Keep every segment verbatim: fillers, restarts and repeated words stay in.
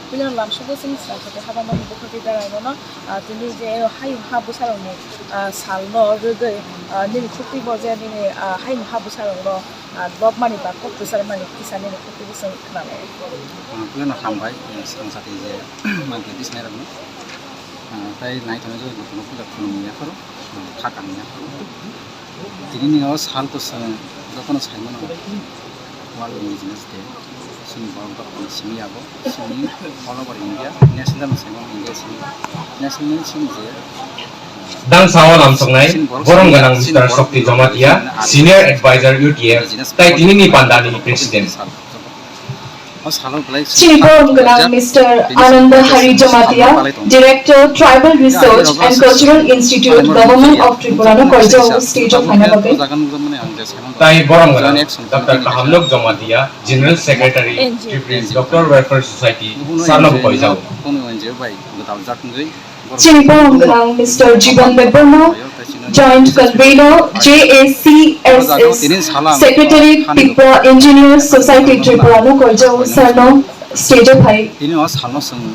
Puila lamsugo chini chwraikhe habamani bukhuk twi darang bono, ah, tini je hayung ha bwsarokni, ah, salno rwgwi, ah, nini khukti bo je nini, ah, hayung ha bwsarokno, ah, lobmani ba kok kwcharmani kisa nini khukti bo chwng khwnalaio. Ah, puila no hambai, eh, swkang sati je mankhe disnai rokno. Ah, tai nai tongo je bukhukno puila khulumwi yapharo, ah, kha kanwi yapharo. Tini ni o sal kwchwng jotono sai mano. World Indigenous Day. Chini borok jotono simi abo. Chini all over India. National no sai mano India simi. National ni chini je Dang sao lamsoknai, borom gwnang Mister Shokti Jamatia, Senior Advisor U T F, tai tini ni panda ni President. Chini borom gwnang Mister Ananda Hari Jamatia, Director Tribal Research and Cultural Institute, Government of Tripura no koijao stage o phaina bagwi. Tai borom gwnang Doctor Kahamlok Jamatia, General Secretary, Tripura Doctor Welfare Society, sarno bo koijao. Chini borom gwnang Mister Jiban Debbarma, Joint Convener, J A C S S, Secretary, Tripura Engineers Society Tripura no koijao sarno stage o phai. Tini o salno chwng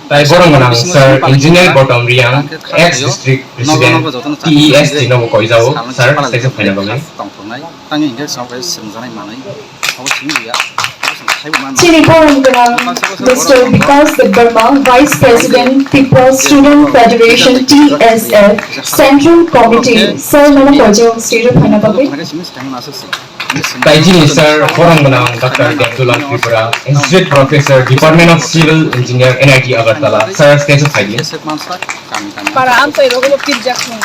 Tai borom gwnang Sir Engineer Bodom Riang, Ex District President, T E S T no bo koijao, sir, stage o phaina bagwi. Tongthoknai, tangwi hwnkhe chwng bai swrwngjaknai manwi. Abo simi ya. Chini borom gwnang Mister Vikas Debbarma, Vice President, Tripura Student Federation, T S F, Central Committee, sir, nono koijao stage o phaina bagwi. Tai chini sir, borom gwnang Doctor Debdulal Tripura, Associate Professor, Department of Civil Engineer, N I T Agartala, sir, stage o phaidi. Para amtwi rogo pirjak thung.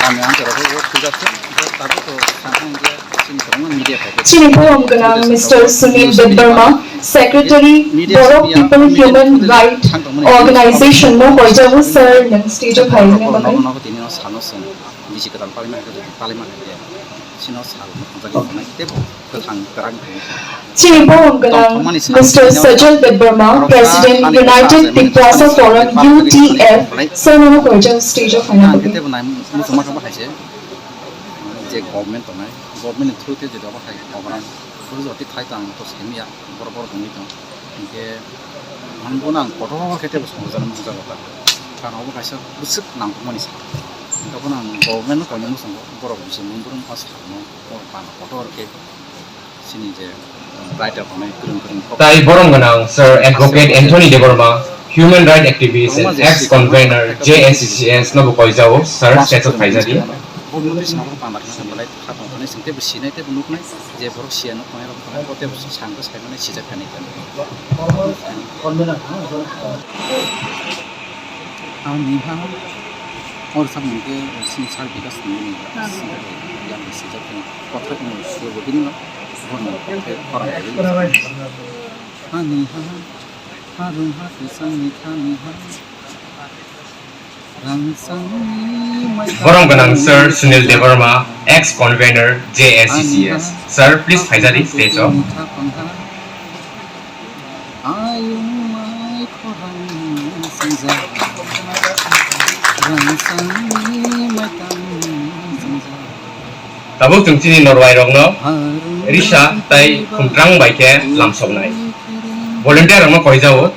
Chini borom gwnang Mister Sunil Debbarma, Secretary, Borok People Human Right Organization no koijao sir, nwng stage o phaina bagwi. Bisi kwtal palima hai khe palima hai khe sino sal mokol jagwi tongnai tebo kwthang kwrak. Chini borom gwnang Mister Sajal Debbarma, President United Tiprasa Forum, U T F, sir nono koijao stage o phaina bagwi. Tebo nai muchungma khe bahai se je government tongnai, government ni through te jodi obo hai program jodi khai tong to semiya. Borok borok wngwi tong. Hinkhe ang bono ang kotor khe teibo songwrwkjak nang jago ta. Karon obo kaisa bwswk nangkukmani sal. Hinkhe bono ang government no koinai muchungo borok bisi mungborok o salno borok bana kotor khe chini je writer tongnai kwrwng kwrwng kok. Tai borom gwnang Sir Advocate Anthony Debbarma, Human Rights Activist and Ex-Convener J A C C S no bo koijao, sir, stage o phaijadi. Bo notice no banda khna belai kha tong thani sing teibo sinai teibo nuknai. Je borok siya nuk tongnai rok tongo, bo tei bo sangkhe saimani sijak kha ni khe. Ani ha, or samung khe sini sar bikas ni ni yang sijak kha ni kothai ni suyo bini no, bon kothai khorang ni. Ani ha, ha rung ha, kisang ni kha ni ha. Borom gwnang Sir Sunil Debbarma, ex-convener J A C C S. Sir, please phaijadi stage o. Tabuk chwng chini norwai rokno risa tai khumtrang bai khe lamsoknai. Volunteer rokno koijao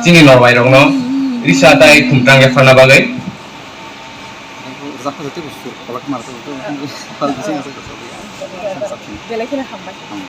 chini norwai rokno risa tai khumtrang yapharna bagwi. Belai kheno hambai.